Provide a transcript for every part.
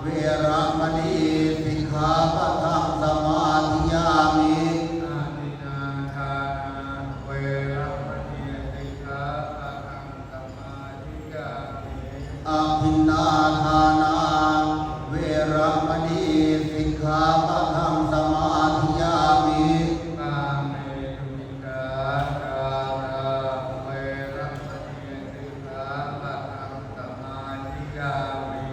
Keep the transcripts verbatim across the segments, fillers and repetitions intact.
veramaṇī sikkhāpadaṃ samādiyāmi. Adinnādānā veramaṇī sikkhāpadaṃ samādiyāmi. Adinnādānā veramaṇī sikkhāpadaṃ samādiyāmi. Kāmesu micchācārā veramaṇī sikkhāpadaṃ samādiyāmi.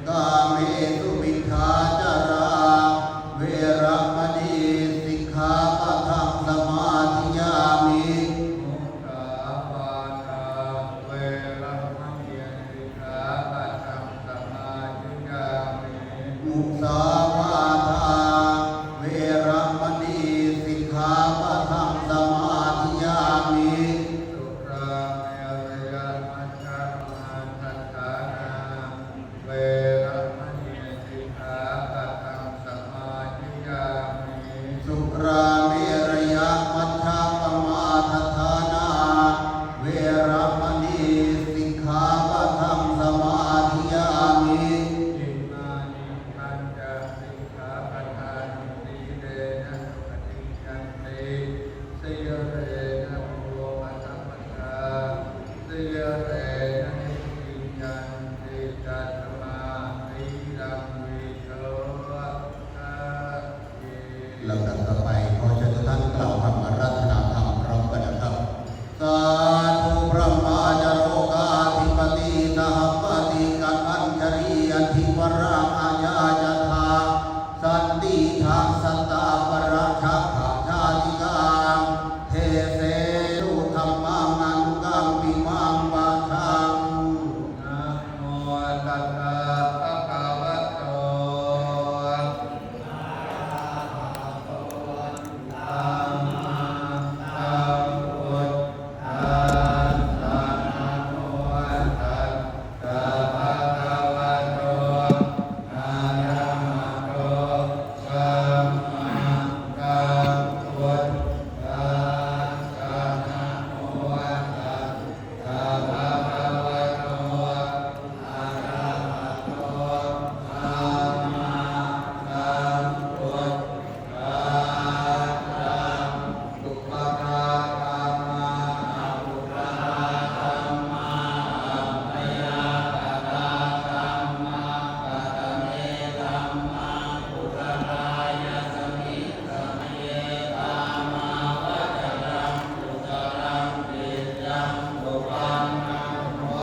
Kāmesu micchācārā veramaṇī sikkhāpadaṃ samādiyāmi. Musāvādā veramaṇī sikkhāpadaṃ samādiyāmi. Musāvādā veramaṇī sikkhāpadaṃ samādiyāmi. Surāmerayamajjapamādaṭṭhānā veramaṇī sikkhāpadaṃ samādiyāmi. Surāmerayamajjapamādaṭṭhānā veramaṇī sikkhāpadaṃ samādiyāmi. Imāni pañca sikkhāpadāni. Sīlena sugatiṃ yanti, sīlena bhogasampadā, sīlena nibbutiṃ yanti, tasmā sīlaṃ visodhaye. ลำดับต่อไปขอ